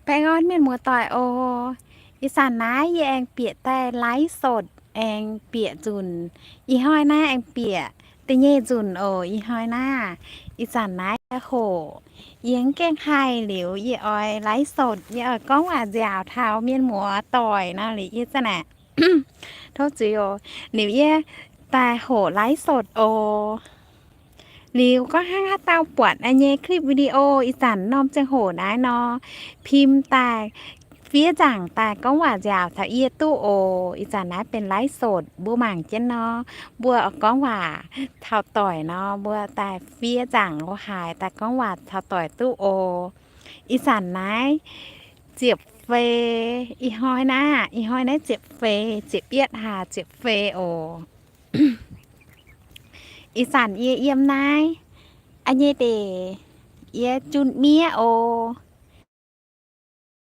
Baengh orn mienh muoz-doic oc. Ih zanc naaiv yie aengx bieqc daaih ไลฟ์สด aengx bieqc nzunc. Ih hnoi naaiv aengx bieqc da'nyeic nzunc oc. Ih hnoi naaiv, ih zanc naaiv hoqc, yie mv gaengh haih liuz yie oix ไลฟ์สด, yie oix gorngv waac nziaauc taux mienh muoz-doic nor liuz yie za'naaic tov zuiz oc. Liuz yie daaih hoqc ไลฟ์สด oc. Liuz gorngv hnangv haaix dauh buatc yie nyei คลิปวิดีโอ ih zanc norm ziangh hoc naaiv nor, พิมพ์ daaih, fiev nzaangc daaih gorngv waac nziaauc taux yie duqv oc. Ih zanc naaiv benx ไลฟ์สด mbuo mangc jienv nor, mbuo gorngv waac taux doic nor, mbuo daaih fiev nzaangc lo haaix daaih gorngv waac taux doic duqv oc. Ih zanc naaiv ziepc feix, ih hnoi naaiv, ih hnoi naaiv ziepc feix, ziepc yietv hlaax ziepc feix oc. Ih zanc yie yiem naaiv, yie nyei ndeic, yie junh miev oc.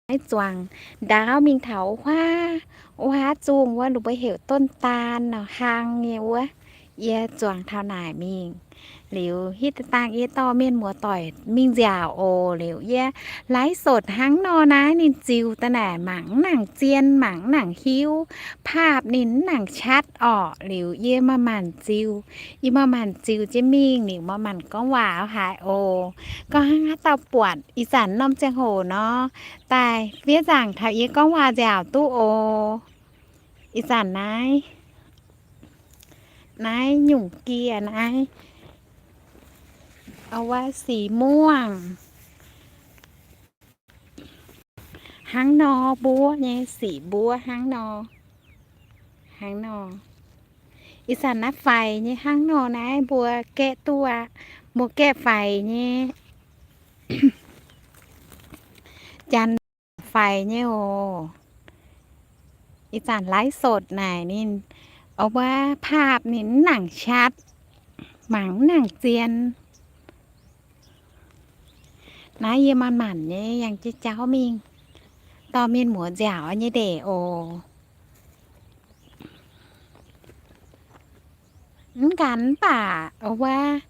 Naaiv zuangx ndaauv mingh taux wuov huaav, wuov huaav zungh wuov, ninh mbuo heuc ต้นตาล nor, hlang nyei wuov. Yie zuangx taux naaic mingh. Liuz hitv deix dangh yie dorh mienh muoz-doic mingh nziaauc oc. Liuz yie ไลฟ์สด hnangv nor naaiv ninh ziux daaih naaic mangc mv nangc zien, mangc mv nangc hiuv, ภาพ ninh mv nangc ชัด orqc. Liuz yie manc-manc ziux, yie manc-manc ziux jienv mingh liuz manc-manc gorngv waac haic oc. Gorngv hnangv haaix dauh buatc ih zanc norm ziangh hoc nor, daaih fiev nzaangc taux yie gorngv waac nziaauc duqv oc. Ih zanc naaiv, naaiv nyungc geih naaiv, wuov สีม่วง hnangv nor, mbuov nyei สีม่วง hnangv nor, hnangv nor. Ih zanc naaiv faix nyei hnangv nor naaiv mbuo gaeqv duqv aqv, mbuo gaeqv faix nyei. Janx faix nyei oc. Ih zanc ไลฟ์สด naaic ninh, wuov ภาพ ninh mv nangc ชัด, mangc mv nangc zien. Naaiv yie manc-manc nyei yangh jienv jauv mingh, dorh mienh muoz nziaauc nyei ndeic oc. Mv ganh mv baac wuov,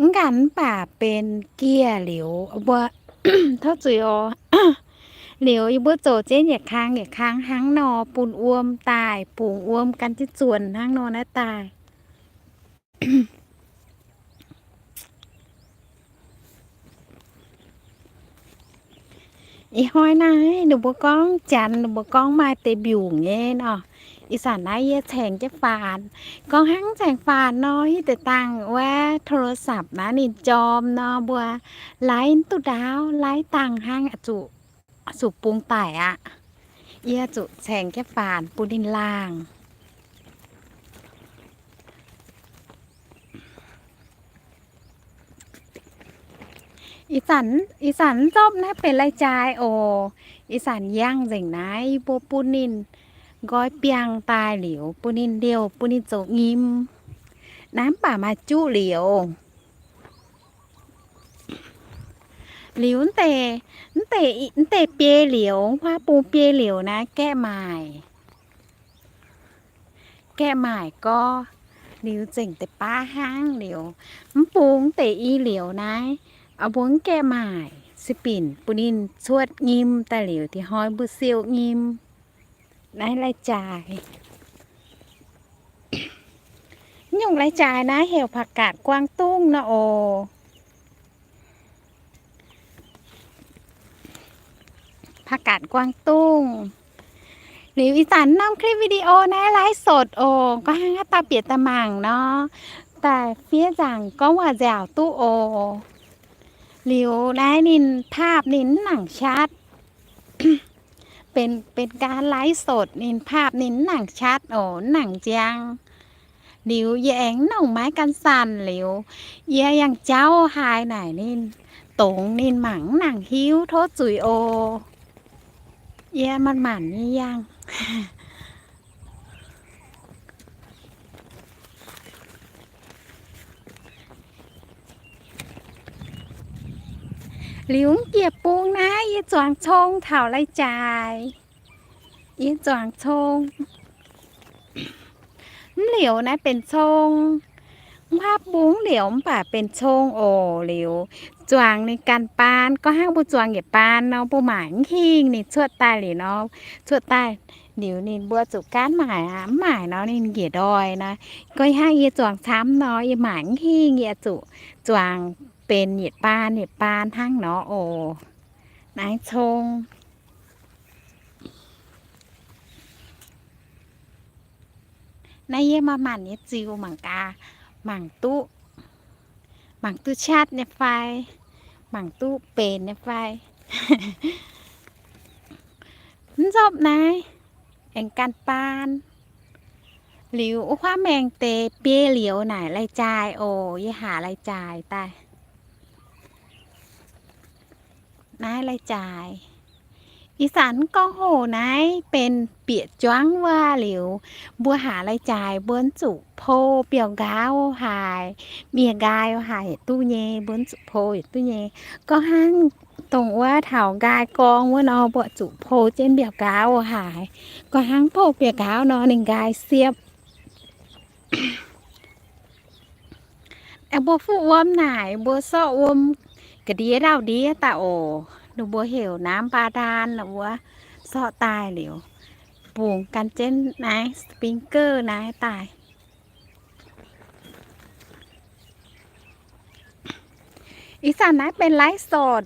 mv ganh mv baac benx geih liuz mbuo tov zuiz oc. Liuz yie mbuo zoux jienv yietc kang yietc kang hnangv nor bun wuom daaih, bungx wuom gan jienv zuonx hnangv nor naaiv daaih. Ih hnoi naaiv ninh mbuo gorngv, janx ninh mbuo gorngv maaih deix mbiungc nyei nor. Ih zanc naaiv yie caengx jienv faanx. Gorngv hnangv caengx faanx nor, hitv deix dangh wuov โทรศัพท์ naaiv ninh jorm nor, mbuo laiv duqv ndaauv, laiv dangh hnangv zuqc, zuqc bungx daic aqv. Yie zuqc caengx jienv faanx bun ninh laangh. Ih zanc, ih zanc mv nzopv naaiv benx lai-jaaix oc. Ih zanc yangh nzengc naaiv, yie mbuo bun ninh nqoi biangh daaih liuz, bun ninh liouh, bun ninh zoux nyim. Naaiv mv baac maaih juqv liuz. Liuz, mv deix, mv deix biei liuz, huaav bung biei liuz naaiv gaeqv maaic. Gaeqv maaic gorx, liuz zengc deix baav hnangv liuz, mv bung mv deix i liuz naaiv, mbuo mv gaeqv maaic, se binc bun ninh cuotv nyim daaih liuz, dinh hnoi mbuo siou nyim. Naaiv lai-jaaix. Nyungc lai-jaaix naaiv heuc ผักกาดกวางตุ้ง nor oc. ผักกาดกวางตุ้ง. Liuz ih zanc norm คลิปวิดีโอ naaiv ไลฟ์สด oc. Gorngv hnangv haaix dauh bieqc daaih mangc nor, daaih fiev nzaangc gorngv waac nziaauc duqv oc. Liuz naaiv ninh ภาพ ninh mv nangc ชัด. Benx, benx การ ไลฟ์สด ninh ภาพ ninh mv nangc ชัด oc, mv nangc njang. Liuz yie aengx nongc maiv gan sanh liuz, yie yangh jauv haaix naaic ninh dongz ninh mangc mv nangc hiuv, tov zuiz oc. Yie manc-manc nyei yangh. Liuz mv jiex bung naaiv yie zuangx cong taux lai-jaaix. Yie zuangx cong. Mv liuz naaiv benx cong. Mv baac bung liuz mv baac benx cong oc. Liuz zuangx ninh ganh baan, gorngv hnangv mbuo zuangx yietc baan nor, mbuo maaic mv hingh ninh cuotv daaih liuz nor, cuotv daaih liuz ninh mbuo zuqc gaanv maaic aqv. Mv maaic nor ninh njiec ndoih nor. Gorngv hnangv yie zuangx camv nor, yie maaic mv hingh, yie zuqc zuangx benx yietc baan yietc baan hnangv nor oc. Naaiv cong. Naaiv yie maaih maanc nyei ziux mangc gaax, mangc duqv, mangc duqv qatv nyei fai, mangc duqv benx nyei fai. Mv nzopv naaiv, aengx ganh baan. Liuz wuov huaav maengx deix biei liuz naaic lai-jaaix oc. Yie haac lai-jaaix daaih. Naaiv lai-jaaix. Ih zanc gorngv hoc naaiv benx bieqc juangv wuov liuz, mbuo haac lai-jaaix mbuo mv zuqc po biauv-nqaauv haaix, miev-nqaai haaix yietc duqv nyei, mbuo mv zuqc po yietc duqv nyei. Gorngv hnangv dongh wuov taux nqaai gorng wuov nor, mbuo zuqc po jienv biauv-nqaauv haaix. Gorngv hnangv po biauv-nqaauv nor, ninh nqaai siepv. Aengx mbuo fuqv wuom naaic, mbuo sorqv wuom ga'ndiev ndau-ndiev daaih oc. Ninh mbuo heuc น้ำบาดาล wuov, sorqv daaih liuz, bungx gan jienv naaiv สปริงเกอร์ naaiv daaih. Ih zanc naaiv benx ไลฟ์สด.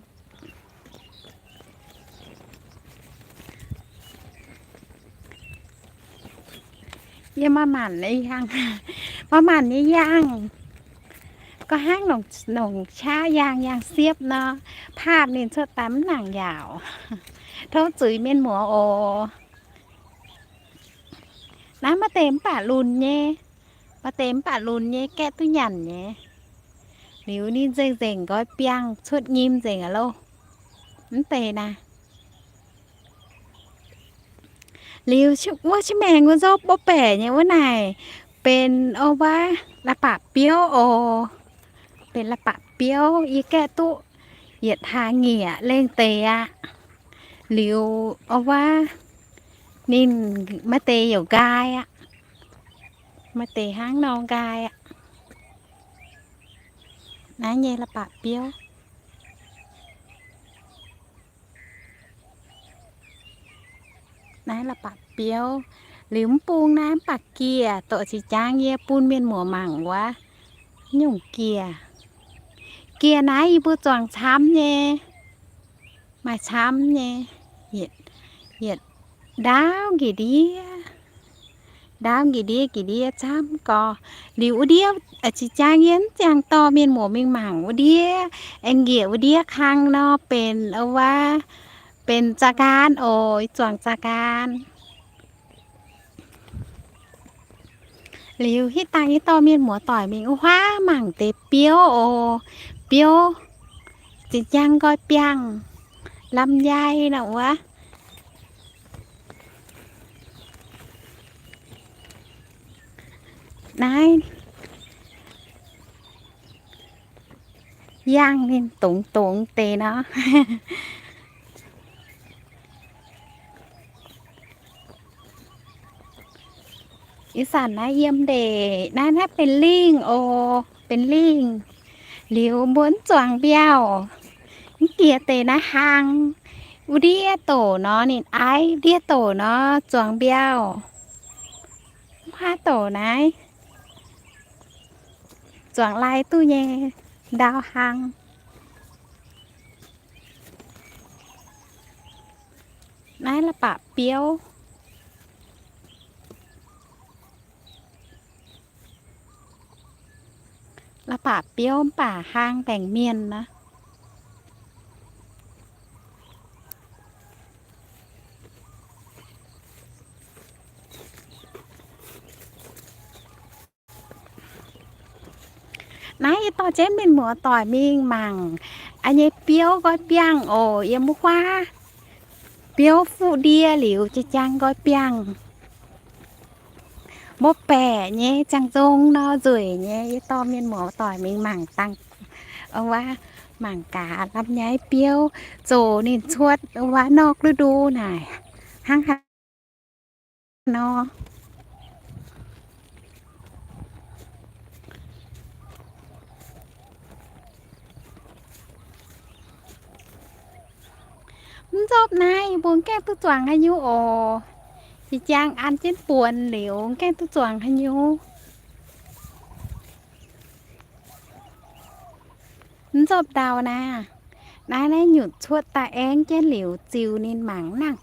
Yie maaih maanc nyei yangh, maaih maanc nyei yangh. Gorngv hnangv longc qaqv yangh, yangh siepv nor, ภาพ ninh cuotv daaih mv nangc yaauc. Tov zuiz mienh muoz oc. Naaiv maaih deix mv baac lunx nyei, maaih deix mv baac lunx nyei, gaeqv duqv nyanc nyei. Liuz ninh nzengc-nzengc nqoi biangh cuotv nyim nzengc aqv loh. Mv deix naaiv. Liuz wuov qiex maengx wuov nzopv mborqv baeqc nyei wuov naaic, benx o wuov la'bapc biouv oc. Benx la'bapc biouv, yie gaeqv duqv yietc hlaax nyiec lengh deix aqv. Liuz o wuov ninh maaih deix youc nqaai aqv. Maaih deix hnangv nor nqaai aqv. Naaiv nyei la'bapc biouv. Naaiv la'bapc biouv. Liuz mv bung naaiv mv baac gieh, doqc zinh jangv yie bun mienh muoz mangc wuov nyungc gieh. Gieh naaiv yie mbuo zuangx camv nyei, maaih camv nyei, yietc, yietc ndaauv nqaeqv ndiev, ndaauv nqaeqv ndiev nqaeqv ndiev camv gorx. Liuz wuov ndiev zinh jangv yie mv ziangh dorh mienh muoz mingh mangc wuov ndiev, aengx njiec wuov ndiev kang nor benx o wuov, benx za'gaan oc, zuangx za'gaan. Liuz hitv dangh yie dorh mienh muoz doic mingh wuov huaav mangc deix biouv oc. Biouv zinh jangv nqoi biangh, ลำไย nor wuov. Naaiv yangh ninh dongz dongz deix nor. Ih zanc naaiv yiem ndeic naaiv, naaiv benx lingh oc, benx lingh. Liuz mbuo mv zuangx mbiauh, mv gieh deix naaiv hlang. Wuov ndiev doc nor ninh aiv, ndiev doc nor zuangx mbiauh. Mv haav doc naaiv zuangx lai duqv nyei ndau hlang. Naaiv la'bapc biouv. La'bapc biouv mv baac hlang baengc mienh nor. Naaiv yie dorh jienv mienh muoz doic mingh mangc a'nyei biouv nqoi biangh oc. Yiem wuov huaav biouv fuqv ndiev liuz jaa-jang nqoi biangh. Mborqv baeqc nyei, ziangh nzong nor nzueic nyei. Yie dorh mienh muoz doic mingh mangc dangh, wuov, mangc gaax ลำไย biouv zoux ninh cuotv wuov นอกฤดู naaic hnangv haaix nor. Mv nzopv naaiv yie mbuo gaengh duqv zuangx haaix nyungc oc. Jiex jaang an jienv buonc liuz gaengh duqv zuangx haaix nyungc. Mv nzopv ndau naaiv. Naaiv, naaiv nyutc cuotv daaih aengv jienv liuz ziux ninh mangc nangc,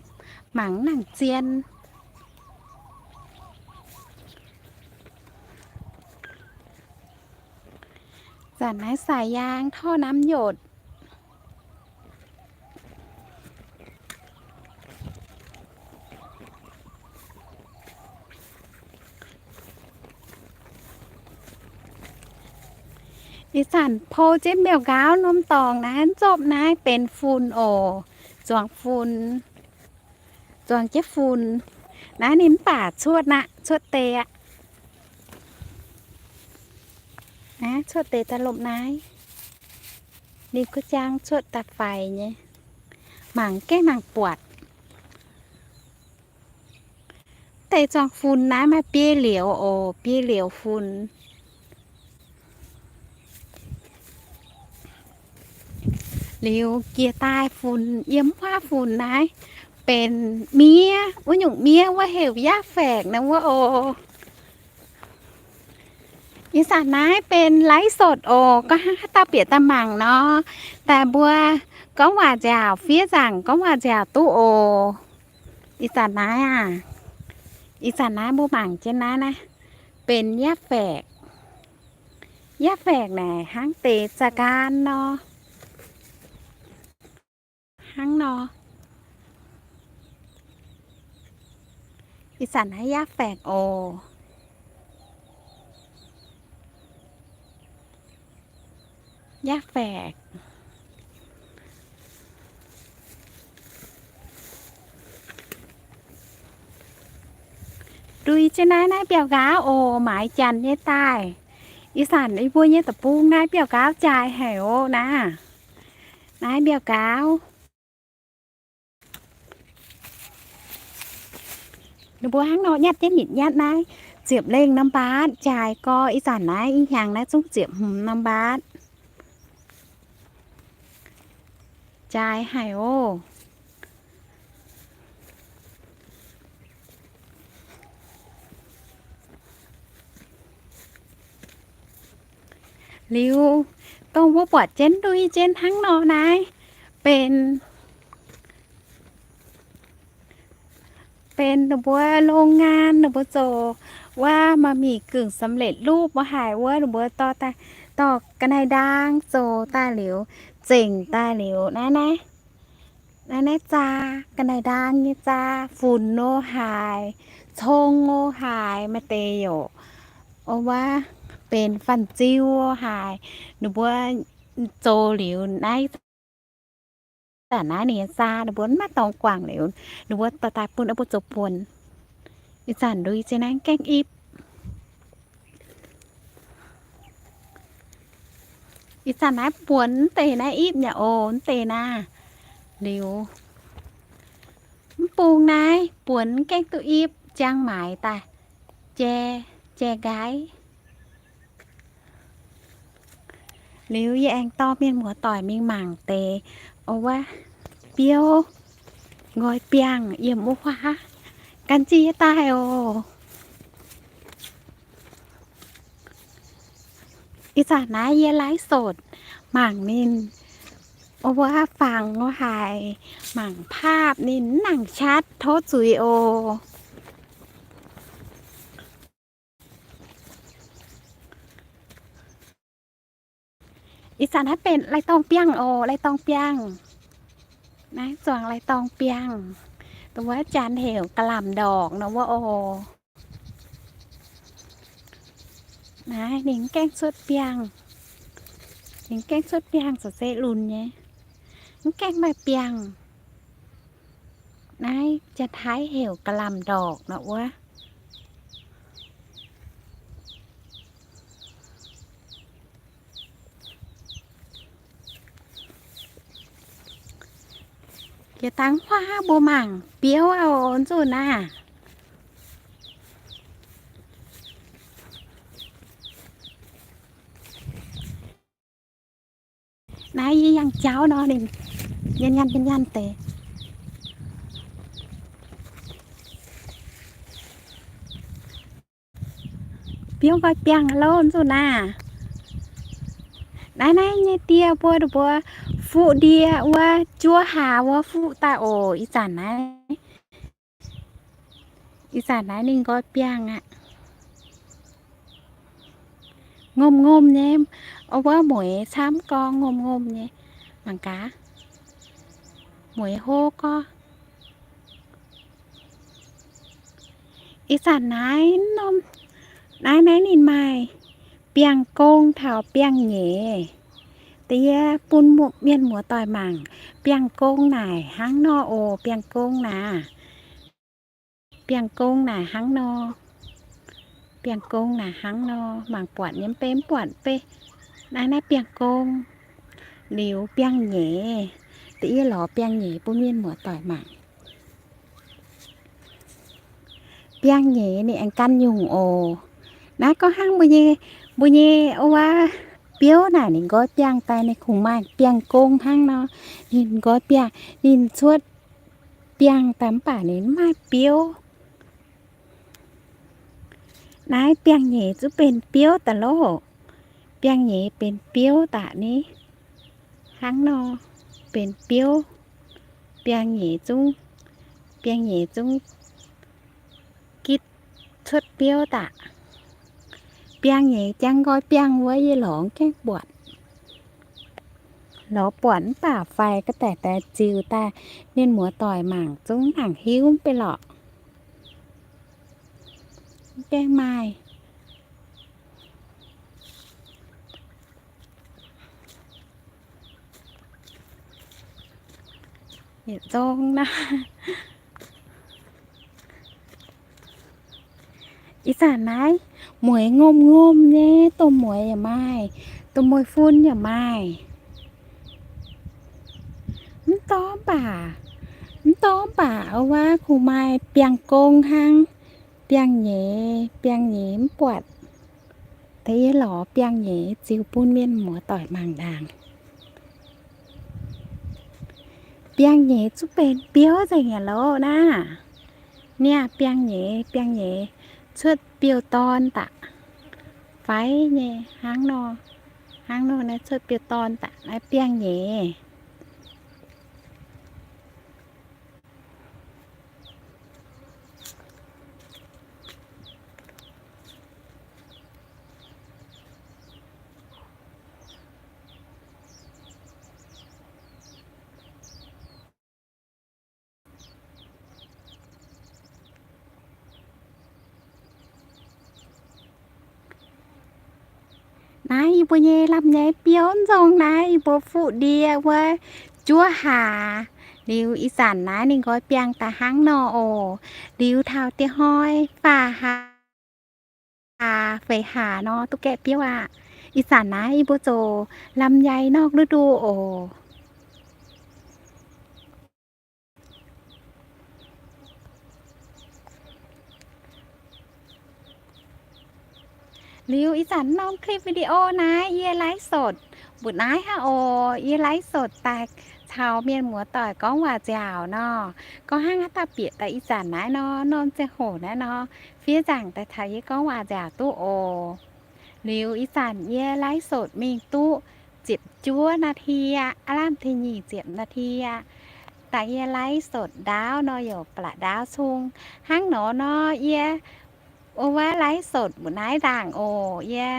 mangc nangc zien. Zanc naaiv สายยาง ท่อน้ำหยด. Ih zanc pou jienv mbiauh nqaauv norm dorngx naaiv, nzopv naaiv benx funx oc. Zuangx funx, zuangx jienv funx. Naaiv ninh mv baac cuotv aqv, cuotv deix aqv. Aav, cuotv deix daaih lomh naaiv. Ninh kuv jaang cuotv daaih faix nyei. Mangc gaengh mangc buatc. Deix zuangx funx naaiv maaih biei liouc oc, biei liouc funx. Liuz jiex daaih funx, yiem wuov funx naaiv benx miev, wuov nyungc miev wuov heuc หญ้าแฝก naaiv wuov oc. Ih zanc naaiv benx ไลฟ์สด oc, gorngv haaix dauh bieqc daaih mangc nor, daaih mbuo gorngv waac nziaauc fiev nzaangc gorngv waac nziaauc duqv oc. Ih zanc naaiv aah, ih zanc naaiv mbuo mangc jienv naaiv naaiv benx หญ้าแฝก. หญ้าแฝก naaic hnangv deix za'ngaanv nor. Hnangv nor. Ih zanc naaiv หญ้าแฝก oc. หญ้าแฝก. Ndui jienv naaiv, naaiv mbiauh nqaauv oc, maaiz janx nyei daaih. Ih zanc yie mbuo nyei deic-bung naaiv mbiauh nqaauv jaaix haic oc naaiv. Naaiv mbiauh nqaauv. Ninh mbuo hnangv nor nyatv jienv nyitc nyatv naaiv, ziepc lengh norm mbaatv jaaix gorx. Ih zanc naaiv ih hnyangx naaiv zungv ziepc hmz norm mbaatv. Jaaix haic oc. Liuz, dongh mbuo buatc jienv ndui jienv hnangv nor naaiv, benx, benx ninh mbuo โรงงาน ninh mbuo zoux wuov บะหมี่กึ่งสำเร็จรูป wuov haic wuov, ninh mbuo dorh, dorh ga'naaiv-ndaang zoux daaih liuz, zengc daaih liuz naaiv, naaiv, naaiv, naaiv zaa, ga'naaiv-ndaang nyei zaa, funx nor haic, cong nor haic, maaih deix youc, o, wuov, benx fanh ziu haic. Ninh mbuo zoux liuz naaiv, zanc naaiv ninh nyei zaa ninh mbuo maiv dorngx guangc liuz, ninh mbuo dorh daaih bun mbuo zoux buonc. Ih zanc ndui jienv naaiv gaengh ipv. Ih zanc naaiv buonc mv deix naaiv ipv nyei oc, mv deix naaiv. Liuz, mv bung naaiv buonc mv gaengh duqv ipv, jang maaiz daaih jai, jai nqaiv. Liuz yie aengx dorh mienh muoz-doic mingh mangc deix, o, wuov biouv nqoi biangh yiem wuov huaav, gan jienv yie daaih oc. Ih zanc naaiv yie ไลฟ์สด mangc ninh, o, wuov fangx o haic, mangc ภาพ ninh mv nangc ชัด tov zuiz oc. Ih zanc naaiv benx lai-dorngh biangh oc, lai-dorngh biangh. Naaiv zuangx lai-dorngh biangh. Dongh wuov janx heuc กะหล่ำดอก nor wuov oc. Naaiv ninh mv gaengh cuotv biangh. Ninh mv gaengh cuotv biangh, zoux zeiv lunx nyei. Mv gaengh maaih biangh. Naaiv janx-taiv heuc กะหล่ำดอก nor wuov. Jiex dangh huaav mbuo mangc biouv oc, nzunc naaiv. Naaiv yie yangh jauv nor, ninh nyanc nyanc nyanc nyanc deix. biouv nqoi biangh aqv loh, nzunc naaiv. Naaiv, naaiv nyei ndie mbuo, mbuo fuqv ndie wuov, juov hlaax wuov fuqv daaih oc. Ih zanc naaiv, ih zanc naaiv ninh nqoi biangh aqv. Ngomh ngomh nyei, wuov mueiz camv gorngv ngomh ngomh nyei. Mangc gaax, mueiz hlo gorngv. Ih zanc naaiv norm, naaiv, naaiv ninh maaih biangh gong taux biangh nyeiz. Da'yie bun mienh muoz-doic mangc, biangh gong naaic hnangv nor oc. Biangh gong naaic, biangh gong naaic hnangv nor. Biangh gong naaic hnangv nor, mangc buatc nyei mv bei, mv buatc mv bei. Naaiv, naaiv biangh gong. Liuz biangh nyeiz, da'yie lorz biangh nyeiz bun mienh muoz-doic mangc. Biangh nyeiz ninh aengx gan nyungc oc. Naaiv gorngv hnangv mbuo nyei, mbuo nyei wuov biouv naaic ninh nqoi biangh daaih ninh kungx maaih biangh gong hnangv nor. Ninh nqoi biangh, ninh cuotv biangh daaih mv baac ninh mv maaih biouv. Naaiv biangh nyeiz zungv benx biouv daaih loh. Biangh nyeiz benx biouv daaih ni. Hnangv nor benx biouv. Biangh nyeiz zungv, biangh nyeiz zungv gitv cuotv biouv daaih. Biangh nyeiz jangv nqoi biangh wuov yie lorz mv gaengh buatc. Lorz buatc mv baac faix ga'daic daaih ziux daaih, mienh muoz-doic mangc zungv mangc hiuv mv bei lorqc. Mv gaengh maaih. Yietc zong naaiv. Ih zanc naaiv mueiz ngomh ngomh nyei, domh mueiz yaac maaih, domh mueiz fun yaac maaih. Mv dorv baac, mv dorv baac wuov kungx maaih biangh gong hnangv, biangh nyeiz, biangh nyeiz mv buatc. Da'yie lorz biangh nyeiz ziux bun mienh muoz-doic mangc ndaangc. Biangh nyeiz zungv benx biouv nzengc aqv loh naaiv. Niaa, biangh nyeiz, biangh nyeiz cuotv biouv-dorn daaih. Faix nyei, hnangv nor, hnangv nor naaiv cuotv biouv-dorn daaih naaiv biangh nyeiz. Naaiv yie mbuo nyei lamh nyaiv biouv nzong naaiv yie mbuo fuqv ndie wuov juov hlaax. Liuz ih zanc naaiv ninh nqoi biangh daaih hnangv nor oc. Liuz taux diex hnoi faah hlaax, feix hlaax nor duqv gaeqv biouv aqv. Ih zanc naaiv yie mbuo zoux lamh nyaiv norm ฤดู oc. Liuz ih zanc norm คลิปวิดีโอ naaiv yie ไลฟ์สด mbuoqc naaiv hnangv oc. Yie ไลฟ์สด daaih caux mienh muoz-doic gorngv waac nziaauc nor. Gorngv hnangv haaix dauh bieqc daaih ih zanc naaiv nor, norm ziangh hoc naaiv nor, fiev nzaangc daaih caux yie gorngv waac nziaauc duqv oc. Liuz ih zanc yie ไลฟ์สด mingh duqv ziepc juov นาที aqv, aav lamh tengx nyic ziepc นาที aqv. Daaih yie ไลฟ์สด ndaauv nor yaac ba'laqc ndaauv cung. Hnangv nor nor yie wuov ไลฟ์สด mbuoqc naaiv ndaangc oc. Yie,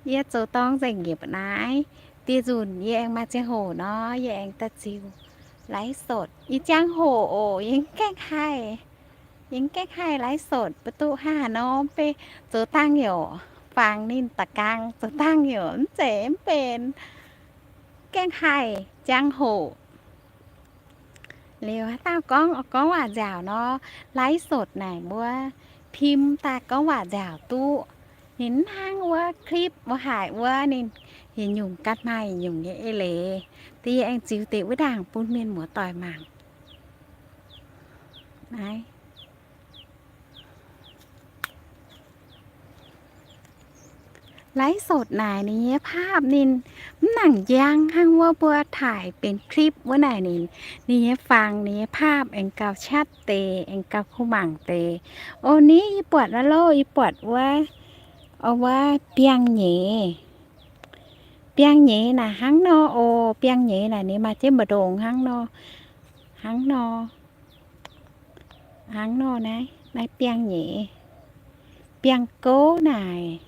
yie zoux dorng nzengc njiec mbuoqc naaiv. Dieh nzunc yie aengx maaih ziangh hoc nor, yie aengx daaih ziux ไลฟ์สด. Ih jangx hoc oc, yie mv gaengh haih, yie mv gaengh haih ไลฟ์สด mv duqv haaix nor, mv bei zoux dangh youc fangx ninh da'gang, zoux dangh youc mv zeiz mv benx, gaengh haih jangx hoc. Liuz haaix dauh gorngv, gorngv waac nziaauc nor, ไลฟ์สด naaic mbuo พิมพ์ daaih gorngv waac nziaauc duqv. Ninh mv hnangv wuov คลิป wuov haic wuov, ninh yietc nyungc ganh maaih yietc nyungc nyei eix leiz. Da'yie aengx ziux deix wuov ndaangc bun mienh muoz-doic mangc. Naaiv ไลฟ์สด naaic ninh nyei ภาพ ninh mv nangc njang hnangv wuov mbuo ถ่าย benx คลิป wuov naaic ninh, ninh nyei fangx, ninh nyei ภาพ aengx gauh ชัด deix, aengx gauh kuh mangc deix. O, ni yie buatc aqv loh, yie buatc wuov Wuov biangh nyeiz. Biangh nyeiz naaic hnangv nor oc. Biangh nyeiz naaic ninh maaih jienv mbu'ndongx hnangv nor, hnangv nor, hnangv nor naaiv, naaiv biangh nyeiz. Biangh gouv naaic,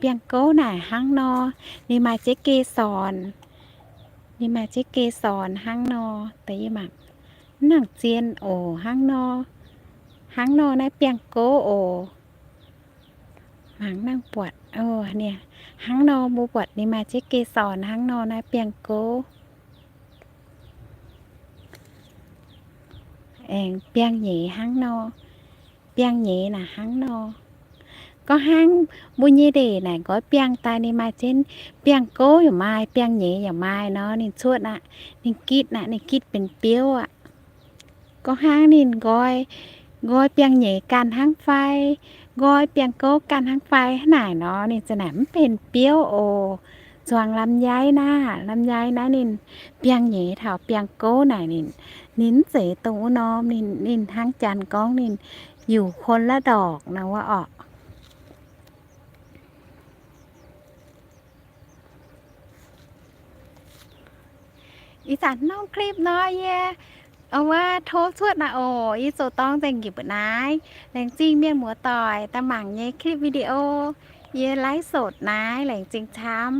biangh gouv naaic hnangv nor, ninh maaih jienv เกสร, ninh maaih jienv เกสร hnangv nor. Mv nangc zien oc. Hnangv nor, hnangv nor naaiv biangh gouv oc. Mangc nangv buatc, hnangv nor mbuo buatc ninh maaih jienv เกสร hnangv nor naaiv biangh gouv. Aengx biangh nyeiz hnangv nor, biangh nyeiz naaic hnangv nor. Gorngv hnangv mbuo nyei ndeic naaic nqoi biangh daaih ninh maaih jienv biangh gouv yaac maaih, biangh nyeiz yaac maaih nor, ninh cuotv aqv, ninh gitv aqv, ninh gitv benx biouv aqv. Gorngv hnangv ninh nqoi, nqoi biangh nyeiz ganh hnangv fai, nqoi biangh gouv ganh hnangv fai hnangv naaic nor, ninh za'naaic mv benx biouv oc. Zuangx ลำไย naaiv, ลำไย naaiv ninh biangh nyeiz taux biangh gouv naaic ninh, ninh mv zeiz dongh wuov norm, ninh, ninh hnangv janx gorngv ninh อยู่คนละดอก nor wuov orqc. Ih zanc norm คลิป nor yie wuov tov cuotv naaic oc. Yie zoux dorng nzengc njiec mbu'naaiv. Laengz zingh mienh muoz-doic daaih mangc nyei คลิป video. Yie ไลฟ์สด naaiv, laengz zingh camv.